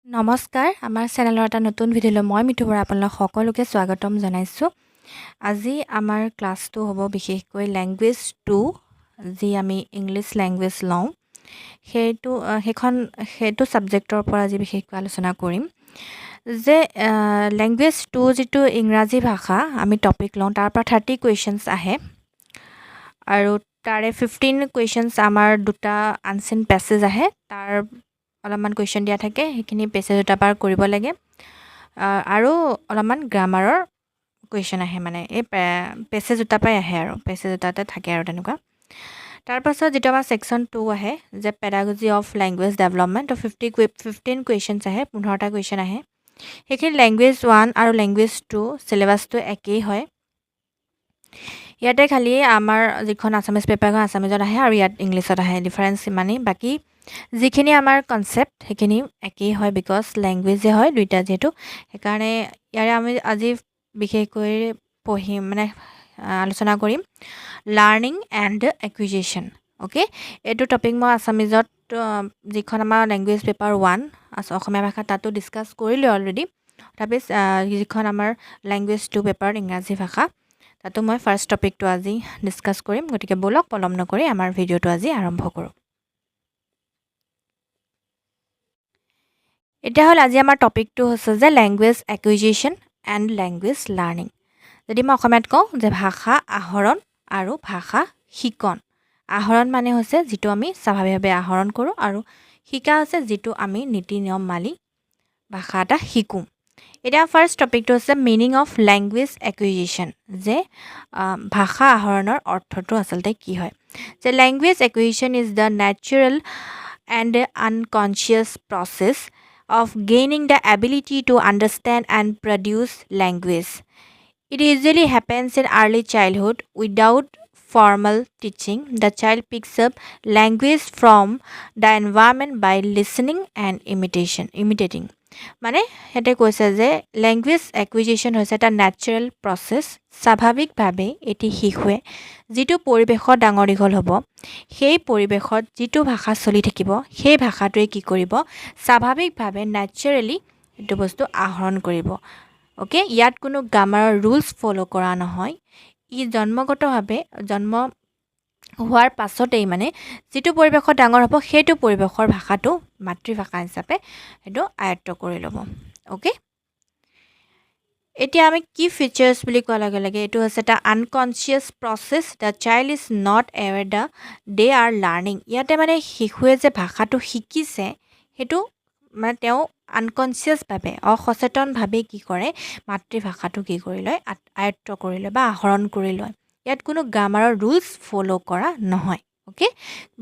নমস্কাৰ, আমাৰ চেনেলৰ এটা নতুন ভিডিঅ'লৈ মই মিঠু বৰা আপোনালোক সকলোকে স্বাগতম জনাইছোঁ। আজি আমাৰ ক্লাছটো হ'ব বিশেষকৈ লেংগুৱেজ টু, যি আমি ইংলিছ লেংগুৱেজ লওঁ, সেইটো সেইখন সেইটো ছাবজেক্টৰ পৰা আজি বিশেষকৈ আলোচনা কৰিম যে লেংগুৱেজ টু যিটো ইংৰাজী ভাষা আমি টপিক লওঁ, তাৰ পৰা 30 কুৱেশ্যনছ আহে আৰু তাৰে 15 কুৱেশ্যনছ আমাৰ দুটা আনচিন পেছেজ আহে। তাৰ অলপমান কুৱেশ্যন দিয়া থাকে, সেইখিনি পেছেজ দুটা পাৰ কৰিব লাগে আৰু অলপমান গ্ৰামাৰৰ কুৱেশ্যন আহে, মানে এই পেছেজ দুটাৰ পৰাই আহে আৰু পেছেজ দুটাতে থাকে আৰু তেনেকুৱা। তাৰপাছত যিটো আমাৰ ছেকশ্যন টু আহে যে pedagogy of language development, to' 15 questions আহে, 15টা কুৱেশ্যন আহে। সেইখিনি লেংগুৱেজ ওৱান আৰু লেংগুৱেজ টু চিলেবাছটো একেই হয়। ইয়াতে খালি আমাৰ যিখন আছামিজ পেপাৰখন আছামিজত আহে আৰু ইয়াত ইংলিছত আহে, ডিফাৰেঞ্চ ইমানেই। বাকী যিখিনি আমাৰ কনচেপ্ট, সেইখিনি একেই হয়, because লেংগুৱেজে হয় দুইটা যিহেতু। সেইকাৰণে ইয়াৰে আমি আজি বিশেষকৈ পঢ়িম, মানে আলোচনা কৰিম লাৰ্ণিং এণ্ড একুইজিশ্যন। অ'কে, এইটো টপিক মই আছামিজত যিখন আমাৰ লেংগুৱেজ পেপাৰ ওৱান অসমীয়া ভাষা, তাতো ডিছকাছ কৰিলোঁ অলৰেডি। তাৰপিছত যিখন আমাৰ লেংগুৱেজ টু পেপাৰ ইংৰাজী ভাষা, তাতো মই ফাৰ্ষ্ট টপিকটো আজি ডিছকাছ কৰিম। গতিকে ব'লক, পলম নকৰি আমাৰ ভিডিঅ'টো আজি আৰম্ভ কৰোঁ। এতিয়া হ'ল আজি আমাৰ টপিকটো হৈছে যে language acquisition and language learning। যদি মই অসমীয়াত কওঁ যে ভাষা আহৰণ আৰু ভাষা শিকন। আহৰণ মানে হৈছে যিটো আমি স্বাভাৱিকভাৱে আহৰণ কৰোঁ আৰু শিকা হৈছে যিটো আমি নীতি নিয়ম মানি ভাষা এটা শিকোঁ। এতিয়া ফাৰ্ষ্ট টপিকটো হৈছে মিনিং অফ লেংগুৱেজ একুইজিশ্যন, যে ভাষা আহৰণৰ অৰ্থটো আচলতে কি হয়। যে language acquisition is the natural and unconscious process of gaining the ability to understand and produce language. It usually happens in early childhood without formal teaching. The child picks up language from the environment by listening and imitating. মানে সিহঁতে কৈছে যে language acquisition হৈছে এটা natural process. স্বাভাৱিকভাৱেই এটি শিশুৱে যিটো পৰিৱেশত ডাঙৰ দীঘল হ'ব, সেই পৰিৱেশত যিটো ভাষা চলি থাকিব, সেই ভাষাটোৱে কি কৰিব? স্বাভাৱিকভাৱে নেচাৰেলি সেইটো বস্তু আহৰণ কৰিব। অ'কে, ইয়াত কোনো গ্ৰামাৰৰ ৰুলছ ফ'ল' কৰা নহয়। ই জন্মগতভাৱে, জন্ম হোৱাৰ পাছতেই মানে যিটো পৰিৱেশত ডাঙৰ হ'ব, সেইটো পৰিৱেশৰ ভাষাটো মাতৃভাষা হিচাপে সেইটো আয়ত্ব কৰি ল'ব। অ'কে, এতিয়া আমি কি ফিচাৰ্ছ বুলি কোৱাৰ লগে লগে এইটো হৈছে এটা unconscious process. The child is not aware they are learning. ইয়াতে মানে শিশুৱে যে ভাষাটো শিকিছে, সেইটো মানে তেওঁ আনকনচিয়াছভাৱে, অসচেতনভাৱেই কি কৰে? মাতৃভাষাটো কি কৰি লয়? আয়ত্ব কৰি লয় বা আহৰণ কৰি লয়। ইয়াত কোনো গ্ৰামাৰৰ ৰুলছ ফ'ল' কৰা নহয়। অ'কে,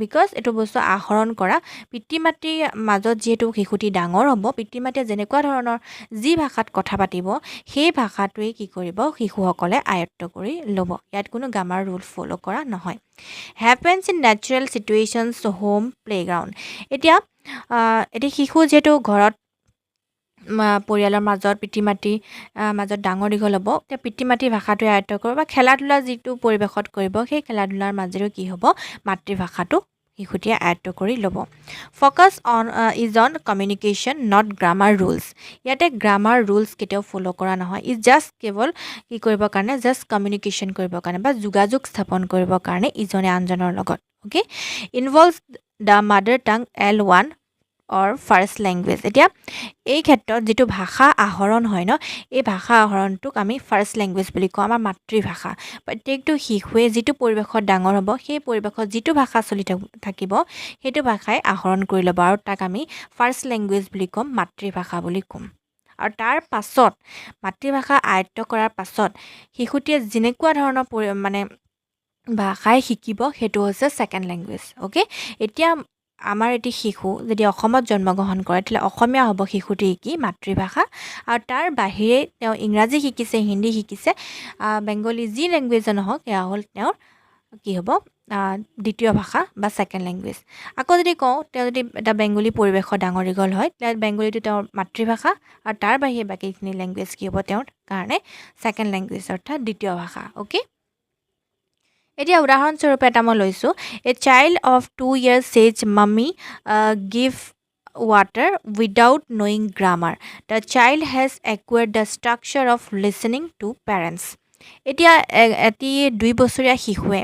because এইটো বস্তু আহৰণ কৰা পিতৃ মাতৃৰ মাজত যিহেতু শিশুটি ডাঙৰ হ'ব, পিতৃ মাতৃয়ে যেনেকুৱা ধৰণৰ যি ভাষাত কথা পাতিব, সেই ভাষাটোৱেই কি কৰিব? শিশুসকলে আয়ত্ব কৰি ল'ব। ইয়াত কোনো গ্ৰামাৰ ৰুল ফ'ল' কৰা নহয়। Happens in natural situations, home, playground. এতিয়া এতিয়া শিশু যিহেতু ঘৰত পৰিয়ালৰ মাজত, পিতৃ মাতৃৰ মাজত ডাঙৰ দীঘল হ'ব, তেতিয়া পিতৃ মাতৃৰ ভাষাটোৱে আয়ত্ব কৰিব বা খেলা ধূলা যিটো পৰিৱেশত কৰিব, সেই খেলা ধূলাৰ মাজেৰেও কি হ'ব? মাতৃভাষাটো শিশুটিয়ে আয়ত্ব কৰি ল'ব। Focus on is on communication, not grammar rules. ইয়াতে গ্ৰামাৰ ৰুলছ কেতিয়াও ফ'ল' কৰা নহয়। ই জাষ্ট কেৱল কি কৰিবৰ কাৰণে? জাষ্ট কমিউনিকেশ্যন কৰিবৰ কাৰণে বা যোগাযোগ স্থাপন কৰিবৰ কাৰণে ইজনে আনজনৰ লগত। Okay, involves the mother tongue, L1 or first language. এতিয়া এই ক্ষেত্ৰত যিটো ভাষা আহৰণ হয় ন, এই ভাষা আহৰণটোক আমি ফাৰ্ষ্ট লেংগুৱেজ বুলি কওঁ, আমাৰ মাতৃভাষা। প্ৰত্যেকটো শিশুৱে যিটো পৰিৱেশত ডাঙৰ হ'ব, সেই পৰিৱেশত যিটো ভাষা চলি থাকিব, সেইটো ভাষাই আহৰণ কৰি ল'ব আৰু তাক আমি ফাৰ্ষ্ট লেংগুৱেজ বুলি ক'ম, মাতৃভাষা বুলি ক'ম। আৰু তাৰ পাছত মাতৃভাষা আয়ত্ব কৰাৰ পাছত শিশুটিয়ে যেনেকুৱা ধৰণৰ মানে ভাষাই শিকিব, সেইটো হৈছে ছেকেণ্ড লেংগুৱেজ। অ'কে, এতিয়া আমাৰ এটি শিশু যদি অসমত জন্মগ্ৰহণ কৰে, তেতিয়াহ'লে অসমীয়া হ'ব শিশুটিৰ কি মাতৃভাষা আৰু তাৰ বাহিৰে তেওঁ ইংৰাজী শিকিছে, হিন্দী শিকিছে, বেংগলী, যি লেংগুৱেজে নহওক, সেয়া হ'ল তেওঁৰ কি হ'ব? দ্বিতীয় ভাষা বা ছেকেণ্ড লেংগুৱেজ। আকৌ যদি কওঁ, তেওঁ যদি এটা বেংগলী পৰিৱেশত ডাঙৰ দীঘল হয়, তেতিয়া বেংগলীটো তেওঁৰ মাতৃভাষা আৰু তাৰ বাহিৰে বাকীখিনি লেংগুৱেজ কি হ'ব তেওঁৰ কাৰণে? ছেকেণ্ড লেংগুৱেজ, অৰ্থাৎ দ্বিতীয় ভাষা। অ'কে, এতিয়া উদাহৰণস্বৰূপে এটা মই লৈছোঁ। A child of 2 years says, "Mummy, give water without knowing grammar. The child has acquired the structure of listening to parents. এতিয়া এটি 2 বছৰীয়া শিশুৱে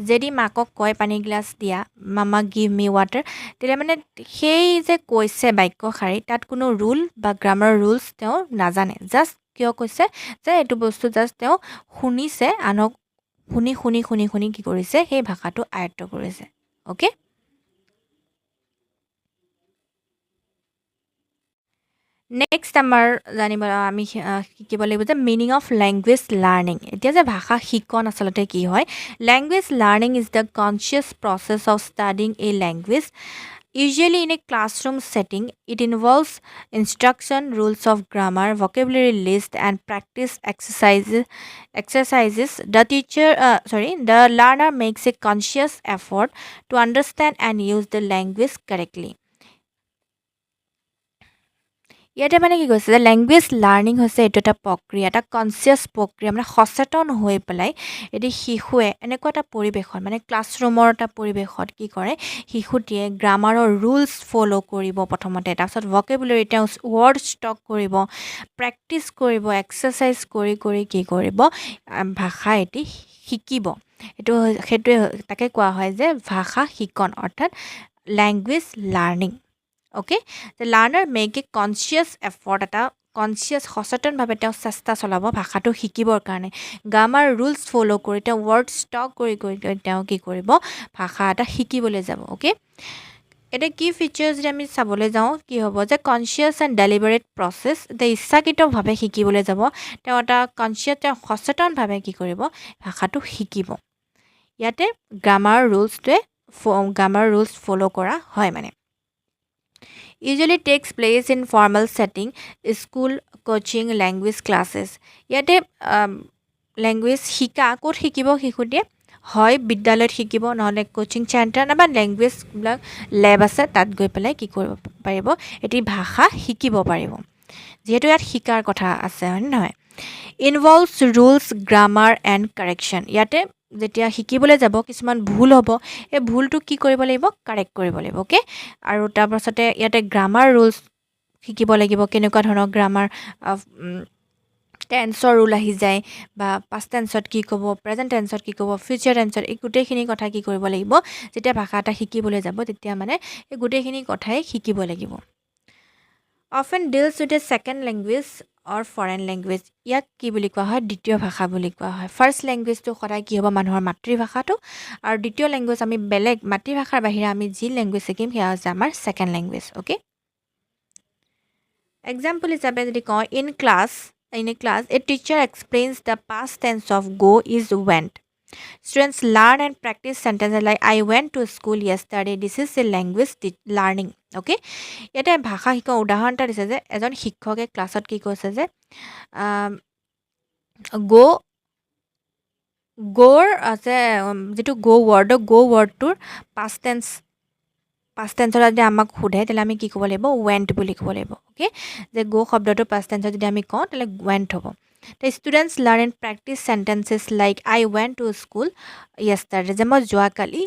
যদি মাকক কয়, "পানী গিলাচ দিয়া", "Mama, give me water", তেতিয়া মানে সেই যে কৈছে বাক্যশাৰী, তাত কোনো ৰুল বা গ্ৰামাৰ ৰুলছ তেওঁ নাজানে। জাষ্ট কিয় কৈছে যে এইটো বস্তু জাষ্ট তেওঁ শুনিছে, আনক শুনি শুনি শুনি শুনি কি কৰিছে, সেই ভাষাটো আয়ত্ব কৰিছে। অ'কে, নেক্সট আমাৰ জানিব, আমি শিকিব লাগিব যে মিনিং অফ লেংগুৱেজ লাৰ্ণিং। এতিয়া যে ভাষা শিকন আচলতে কি হয়? Language learning is the conscious process of studying a language, usually in a classroom setting. It involves instruction, rules of grammar, vocabulary list, and practice exercises. The teacher, sorry, the learner makes a conscious effort to understand and use the language correctly. ইয়াতে মানে কি কৈছে যে language learning হৈছে এইটো এটা প্ৰক্ৰিয়া, এটা কনচিয়াছ প্ৰক্ৰিয়া, মানে সচেতন হৈ পেলাই এটি শিশুৱে এনেকুৱা এটা পৰিৱেশত, মানে ক্লাছৰুমৰ এটা পৰিৱেশত কি কৰে, শিশুটিয়ে গ্ৰামাৰৰ ৰুলছ ফ'ল' কৰিব প্ৰথমতে, তাৰপিছত ভকেবুলাৰী, তেওঁ ৱৰ্ড ষ্টক কৰিব, প্ৰেক্টিছ কৰিব, এক্সাৰচাইজ কৰি কৰি কি কৰিব, ভাষা এটি শিকিব। এইটো সেইটোৱে তাকে কোৱা হয় যে ভাষা শিকন, অৰ্থাৎ language learning. Okay, the learner make a conscious effort, এটা কনচিয়াছ, সচেতনভাৱে তেওঁ চেষ্টা চলাব ভাষাটো শিকিবৰ কাৰণে। গ্ৰামাৰ ৰুলছ ফ'ল' কৰি, তেওঁ ৱৰ্ড ষ্টক কৰি কৰি তেওঁ কি কৰিব, ভাষা এটা শিকিবলৈ যাব। অ'কে, এতিয়া কি ফিচাৰ্ছ যদি আমি চাবলৈ যাওঁ, কি হ'ব যে কনচিয়াছ এণ্ড ডেলিবাৰেট প্ৰচেছ। এতিয়া ইচ্ছাকৃতভাৱে শিকিবলৈ যাব তেওঁ, এটা কনচিয়াছ, তেওঁ সচেতনভাৱে কি কৰিব, ভাষাটো শিকিব। ইয়াতে গ্ৰামাৰ ৰুলছটোৱে, গ্ৰামাৰ ৰুলছ ফ'ল' কৰা হয়। মানে usually takes place in formal setting, school, coaching, language classes. ইয়াতে লেংগুৱেজ শিকা ক'ত শিকিব শিশুটিয়ে? হয় বিদ্যালয়ত শিকিব, নহ'লে কোচিং চেণ্টাৰ নাইবা লেংগুৱেজবিলাক লেব আছে, তাত গৈ পেলাই কি কৰিব পাৰিব, এটি ভাষা শিকিব পাৰিব, যিহেতু ইয়াত শিকাৰ কথা আছে, হয়নে নহয়? Involves rules, grammar and correction. ইয়াতে যেতিয়া শিকিবলৈ যাব, কিছুমান ভুল হ'ব, এই ভুলটো কি কৰিব লাগিব? কাৰেক্ট কৰিব লাগিব। অ'কে, আৰু তাৰপাছতে ইয়াতে গ্ৰামাৰ ৰুলছ শিকিব লাগিব। কেনেকুৱা ধৰণৰ গ্ৰামাৰ, টেন্সৰ ৰুল আহি যায় বা পাষ্ট টেন্সত কি ক'ব, প্ৰেজেণ্ট টেন্সত কি ক'ব, ফিউচাৰ টেন্সত, এই গোটেইখিনি কথা কি কৰিব লাগিব? যেতিয়া ভাষা এটা শিকিবলৈ যাব, তেতিয়া মানে এই গোটেইখিনি কথাই শিকিব লাগিব। Often deals with a second language or foreign language. ইয়াক কি বুলি কোৱা হয়? দ্বিতীয় ভাষা বুলি কোৱা হয়। ফাৰ্ষ্ট লেংগুৱেজটো সদায় কি হ'ব? মানুহৰ মাতৃভাষাটো। আৰু দ্বিতীয় লেংগুৱেজ, আমি বেলেগ মাতৃভাষাৰ বাহিৰে আমি যি লেংগুৱেজ শিকিম, সেয়া হৈছে আমাৰ ছেকেণ্ড লেংগুৱেজ। অ'কে, এক্সাম্পল হিচাপে যদি কওঁ, in a class, a teacher explains the past tense of go is went. Students learn and practice sentences like "I went to school yesterday." This is a language learning. Okay, ইয়াতে ভাষা শিকোৱা উদাহৰণ এটা দিছে যে এজন শিক্ষকে ক্লাছত কি কৈছে যে গ'ৰ আছে, যিটো গ' ৱৰ্ড, গ' ৱৰ্ডটোৰ পাষ্ট টেন্স, পাষ্ট টেন্সত যদি আমাক সোধে, তেতিয়াহ'লে আমি কি ক'ব লাগিব? ৱেণ্ট বুলি ক'ব লাগিব। অ'কে, যে গ' শব্দটো পাষ্ট টেন্সত যদি আমি কওঁ, তেতিয়াহ'লে ৱেণ্ট হ'ব। The students learn and practice sentences like "I went to school yesterday", যে মই যোৱাকালি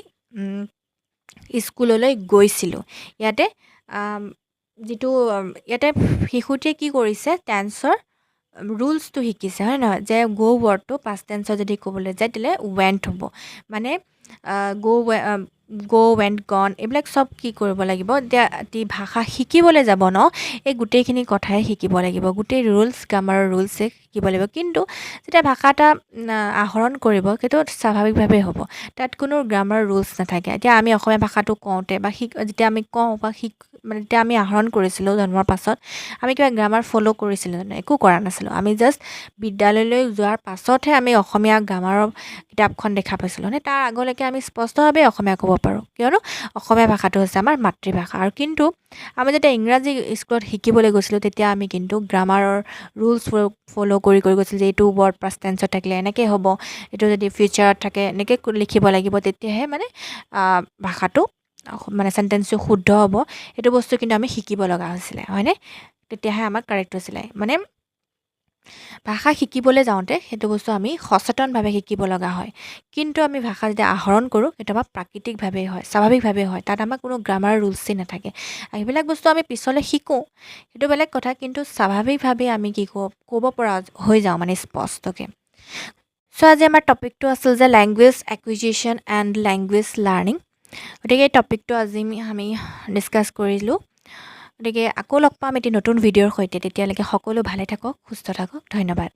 স্কুললৈ গৈছিলোঁ। ইয়াতে যিটো ইয়াতে শিশুটিয়ে কি কৰিছে? টেন্সৰ ৰুলছটো শিকিছে, হয় নহয়? যে গ' ৱৰ্ডটো পাষ্ট টেন্সত যদি ক'বলৈ যায়, তেতিয়াহ'লে ৱেণ্ট হ'ব। মানে গ', গ' ৱেণ্ট, গন, এইবিলাক চব কি কৰিব লাগিব? এতিয়া এটি ভাষা শিকিবলৈ যাব ন, এই গোটেইখিনি কথাই শিকিব লাগিব, গোটেই ৰুলছ, গ্ৰামাৰৰ ৰুলছে শিকিব লাগিব। কিন্তু যেতিয়া ভাষা এটা আহৰণ কৰিব, সেইটো স্বাভাৱিকভাৱেই হ'ব, তাত কোনো গ্ৰামাৰ ৰুলছ নাথাকে। এতিয়া আমি অসমীয়া ভাষাটো কওঁতে বা যেতিয়া আমি কওঁ বা মানে যেতিয়া আমি আহৰণ কৰিছিলোঁ জন্মৰ পাছত, আমি কিবা গ্ৰামাৰ ফ'ল' কৰিছিলোঁ জানো? একো কৰা নাছিলোঁ। আমি জাষ্ট বিদ্যালয়লৈ যোৱাৰ পাছতহে আমি অসমীয়া গ্ৰামাৰৰ কিতাপখন দেখা পাইছিলোঁ। মানে তাৰ আগলৈকে আমি স্পষ্টভাৱে অসমীয়া ক'ব পাৰোঁ, কিয়নো অসমীয়া ভাষাটো হৈছে আমাৰ মাতৃভাষা। আৰু কিন্তু আমি যেতিয়া ইংৰাজী স্কুলত শিকিবলৈ গৈছিলোঁ, তেতিয়া আমি কিন্তু গ্ৰামাৰৰ ৰুলছ ফ'ল' কৰি কৰি গৈছিলোঁ যে এইটো ৱৰ্ড পাষ্ট টেন্সত থাকিলে এনেকৈ হ'ব, এইটো যদি ফিউচাৰত থাকে এনেকৈ লিখিব লাগিব, তেতিয়াহে মানে ভাষাটো, মানে চেণ্টেন্সটো শুদ্ধ হ'ব। সেইটো বস্তু কিন্তু আমি শিকিব লগা হৈছিলে, হয়নে? তেতিয়াহে আমাক কাৰেক্ট হৈছিলে। মানে ভাষা শিকিবলৈ যাওঁতে সেইটো বস্তু আমি সচেতনভাৱে শিকিব লগা হয়। কিন্তু আমি ভাষা যেতিয়া আহৰণ কৰোঁ, সেইটো আমাৰ প্ৰাকৃতিকভাৱেই হয়, স্বাভাৱিকভাৱেই হয়। তাত আমাৰ কোনো গ্ৰামাৰ ৰুলছেই নাথাকে। সেইবিলাক বস্তু আমি পিছলৈ শিকোঁ, সেইটো বেলেগ কথা। কিন্তু স্বাভাৱিকভাৱেই আমি কি ক'ব পৰা হৈ যাওঁ মানে স্পষ্টকৈ। চ' আজি আমাৰ টপিকটো আছিল যে language acquisition and language learning। গতিকে এই টপিকটো আজি আমি ডিছকাছ কৰিলোঁ। গতিকে আকৌ লগ পাম এটি নতুন ভিডিঅ'ৰ সৈতে। তেতিয়ালৈকে সকলো ভালে থাকক, সুস্থ থাকক। ধন্যবাদ।